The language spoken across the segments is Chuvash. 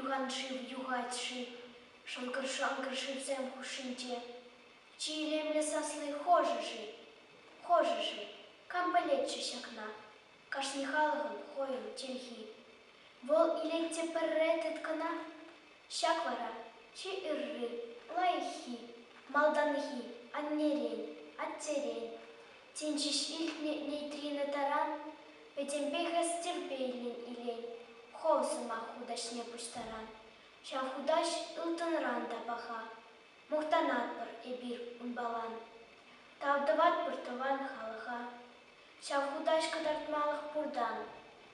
юханшыв юхать-ши шӑнкӑр-шанкӑр шывсем хушшинче? Чи илемлӗ сасли хӑшӗ-ши? Хӑшӗ-ши? Кам пӗлет-ши ҫакна? Кашни халӑхӑн хӑйӗн чӗлхи. Вӑл илет те пӗрре тыткӑна. Ҫак вара чи ырри, лайӑххи, малтанхи, аннерен, аттерен. Тин ҫеҫ илтнӗ нейтрино таран пӗтӗмпех эс тирпейлӗн илен, хӑв сӑмах хутаҫне пуҫтаран. Ҫав хутаҫ ылтӑнран та паха. Мухтанатпӑр эпир унпалан. Тав тӑватпӑр тӑван халӑха. Ҫав хутаҫ кӑтартмалӑх пуртан.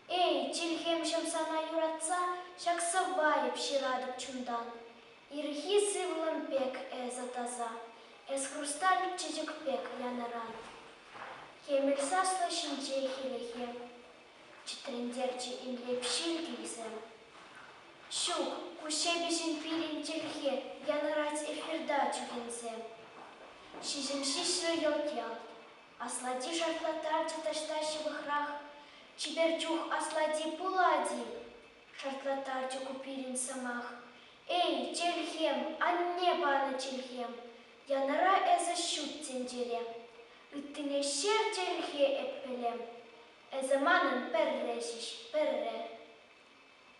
Эй, чӗлхемҫӗм сана юратса ҫак сӑвва эп ҫыратӑп чунтан. Ирхи сывлӑм пек эсӗ таса, эс хрусталь чечек пек янӑран. Кӗмӗл саслӑ ҫинҫе хӗлӗхе чӗтрентерчӗ инлеп ҫил килсе. Ҫук, ку ҫепӗҫӗн пирӗн чӗлхе янӑрать эфирта чӳхенсе. Ҫиҫӗм ҫиҫрӗ йӑлт-ялт, Аслати шартлаттарчӗ таҫта ҫывӑхрах. Чипер чух аслати пулать-и? Шартлаттарчӗ ку пирӗн сӑмах. Эй, чӗлхем, анне панӑ чӗлхем, янӑра эсӗ ҫут тӗнчере. Ыттине ҫӗр чӗлхе эп пӗлем. Эсӗ манӑн пӗрре ҫеҫ, пӗрре.